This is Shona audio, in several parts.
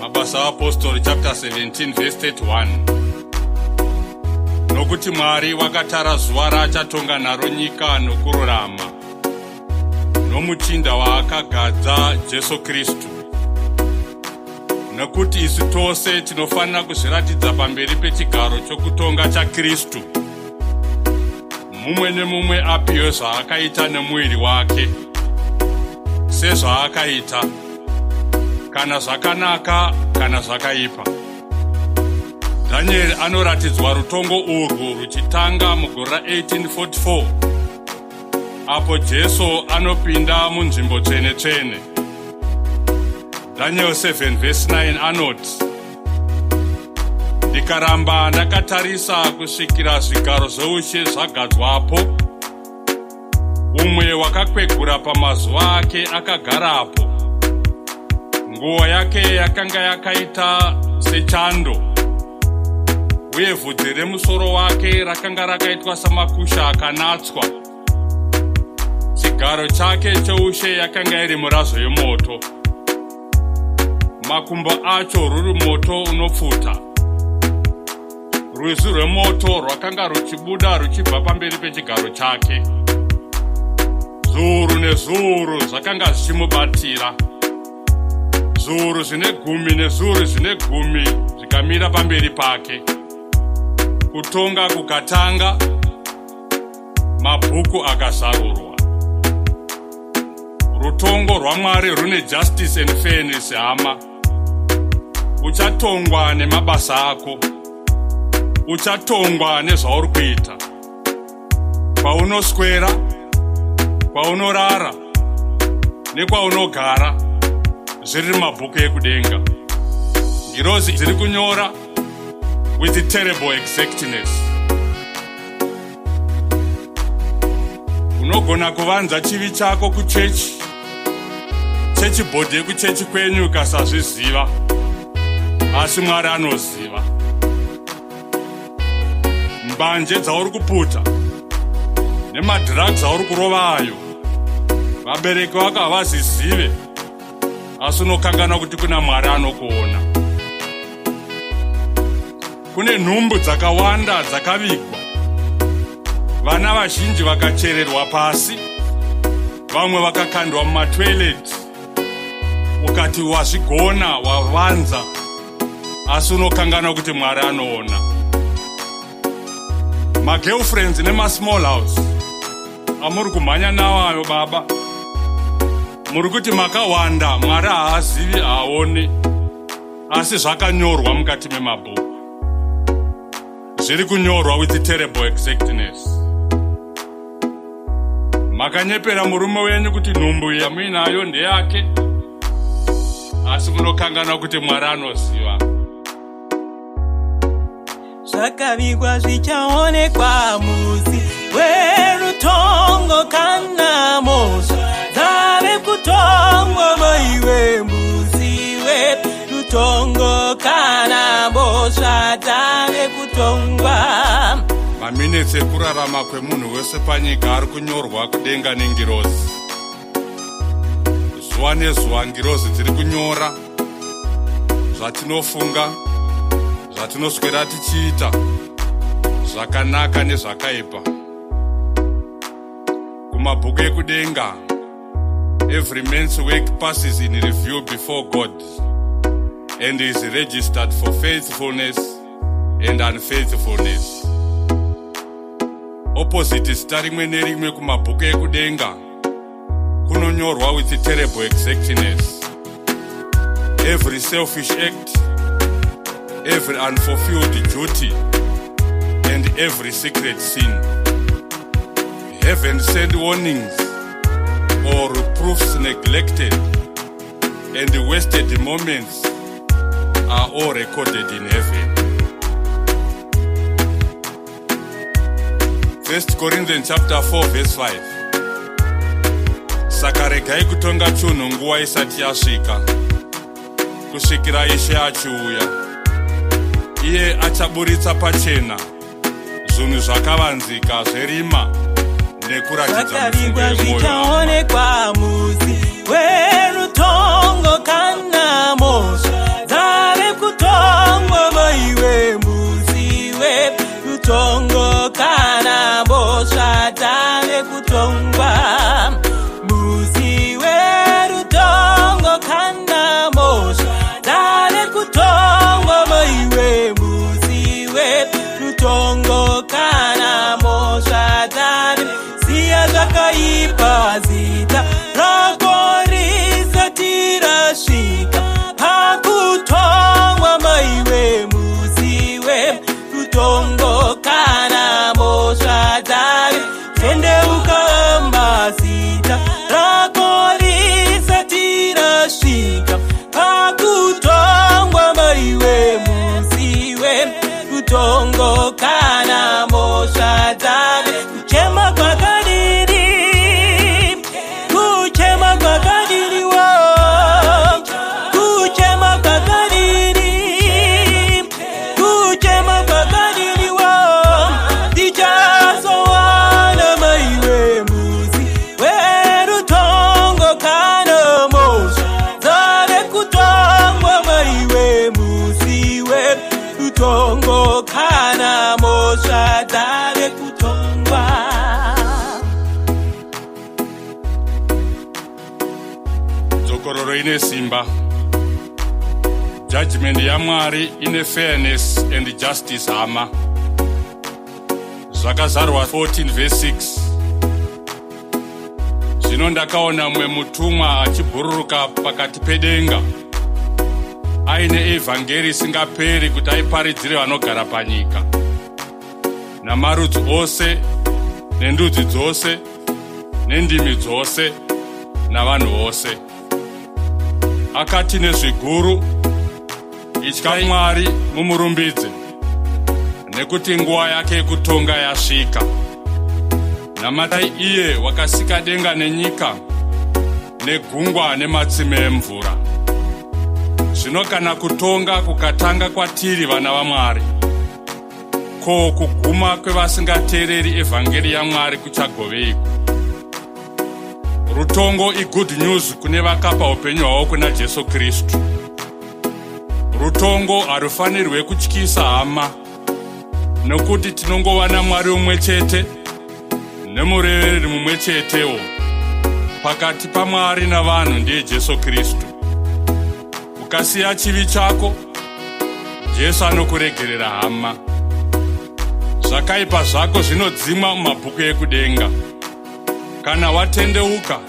Mabasa aApostori chapter 17 verse 31. Nokuti Mwari wakatara zuva raachatonga naro nyika nokururama, nomuchinda waakagadza Jesu Kristu. Nokuti isu tose tinofanira kuzviratidza pamberi pechigaro chokutonga chaKristu, mumwe nemumwe apiwe zvaakaita nemuviri wake, sezvaakaita, kana zvakanaka kana zvakaipa. Dhanieri anoratidzwa rutongo urwu ruchitanga mugore ra1844 apo Jesu anopinda munzvimbo tsvene tsvene. Daniel 7 vhesi 9 anoti, Ndikaramba ndakatarisa kusvikira zvigaro zveushe zvagadzwapo, umwe wakakwegura pamazuva ake akagarapo. Nguo yake yakanga yakaita sechando, uye vhudzi remusoro wake rakanga rakaitwa samakusha akanatswa. Chigaro chake choushe yakanga iri murazo yemoto, makumbo acho ruri moto unopfuta. Rwizi rwemoto rwakanga ruchibuda ruchibva pamberi pechigaro chake. Zviuru nezviuru zvakanga zvichimubatira. Zviuru zvine gumi nezviuru zvine gumi zvikamira pamberi pake. Kutonga kukatanga, mabhuku akazarurwa. Rutongo rwaMwari rune justice and fairness hama. Uchatongwa nemabasa ako. Uchatongwa nezvauri kuita. Kwaunoswera, kwaunorara nekwaunogara zviri mumabhuku ekudenga. Ngirozi dziri kunyora with terrible exactness. Unogona kuvanza chivi chako kuchechi, chechi bhodhi yekuchechi kwenyu ikasazviziva, asi Mwari anoziva. Mbanje dzauri kuputa nemadrugs auri kurova ayo, vabereki vako havazizive, asi unokanganwa kuti kuna Mwari anokuona. Kune nhumbu dzakawanda dzakavigwa, vana vazhinji vakachererwa pasi, vamwe vakakandwa mumatoilet. Ukati wazvigona, wavanza, asi unokanganwa kuti Mwari anoona. Magirlfriends nemasmall house amuri kumhanya nawo ayo, baba, muri kuti makawanda, Mwari haazivi, haaoni, asi zvakanyorwa mukati memabhuku, zviri kunyorwa with terrible exactness. Makanyepera murume wenyu kuti nhumbu yamuinayo ndeyake, asi munokanganwa kuti Mwari anoziva. Zvakavigwa zvichaonekwa musi werutongo, kana mhosva dzave kutongwa maiwe, musi werutongo, kana mhosva dzave kutongwa. Maminitsi ekurarama kwemunhu wese panyika ari kunyorwa kudenga nengirozi. Zuva nezuva ngirozi dziri kunyora zvatinofunga, zvatinoswera tichiita, zvakanaka nezvakaipa. Kumabhuku ekudenga, every man's work passes in review before God and is registered for faithfulness and unfaithfulness. Opposite zita rimwe nerimwe kumabhuku ekudenga kunonyorwa with terrible exactness. Every selfish act, every unfulfilled duty, and every secret sin. Heaven sent warnings or reproofs neglected and wasted moments are all recorded in heaven. 1 Corinthians chapter 4 verse 5. Saka regai kutonga chunhu nguva isati yasvika, kusvikira Ishe achiuya. Iye achaburitsa pachena zvinhu zvakavanzika zverima nekuratidza mifungo Zvakavigwa yemwoyo. zvichaonekwa musi werutongo, kana mhosva dzave kutongwa maiwe musi werutongo kana mhosva dzave siya zvakaipa zita rako risati rasvika pakutongwa maiwe musi werutongo kana mhosva dzave tendeuka mazita rako risati rasvika pakutongwa maiwe musi werutongo kana mhosva dzave kuchema kwakadini kuchema kwakadini wo kuchema kwakadini kuchema kwakadini wo ndichazowana maiwe musi werutongo kana mhosva dzave kutongwa maiwe musi werutongo kana mhosva dzave kutongwa. Dzokororo ine simba. Judgment yaMwari ine fairness and justice, hama. Zvakazarwa 14 verse 6: Zvino ndakaona mumwe mutumwa achibhururuka pakati pedenga, aine evhangeri isingaperi kuti aiparidzire vanogara panyika, namarudzi ose, nendudzi dzose, nendimi dzose, navanhu vose. Akati nezviguru, "Ityai Mwari mumurumbidze, nekuti nguva yake yekutonga yasvika. Namatai iye wakasika denga nenyika negungwa nematsime emvura." Zvino kana kutonga kukatanga kwatiri vana vaMwari, ko kuguma kwevasingateereri evhangeri yaMwari kuchagoveiko? Rutongo igood news kune vakapa upenyu hwavo kuna Jesu Kristu. Rutongo harufanirwe kutyisa, hama, nokuti tinongova naMwari mumwe chete nemurevereri mumwe chetewo pakati paMwari navanhu, ndiye Jesu Kristu. Ukasiya chivi chako, Jesu anokuregerera, hama. Zvakaipa zvako zvinodzimwa mumabhuku ekudenga kana watendeuka,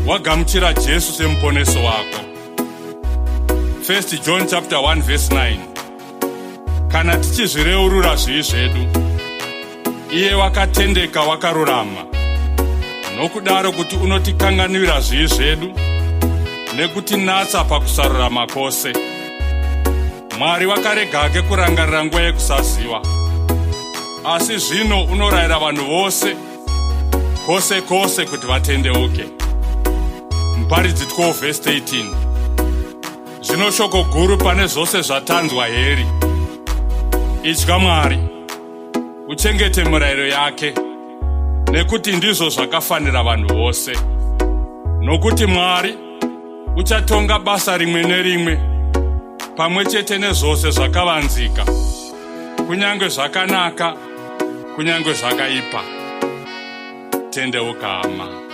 wagamuchira Jesu semuponesi wako. 1 John chapter 1 verse 9: Kana tichizvireurura zvivi zvedu, iye wakatendeka wakarurama, nokudaro kuti unotikanganwira zvivi zvedu nekutinatsa pakusarurama kwose. Mwari wakarega kurangarira nguva yekusaziva, asi zvino unorayira vanhu vose kwose kwose kuti vatendeuke. Muparidzi 12 verse 13: Zvino shoko guru pane zvose zvatanzwa heri: Itya Mwari, uchengete murayiro yake, nekuti ndizvo zvakafanira vanhu vose. Nokuti Mwari uchatonga basa rimwe nerimwe pamwe chete nezvose zvakavanzika, kunyange zvakanaka, kunyange zvakaipa. Tendeuka, hama.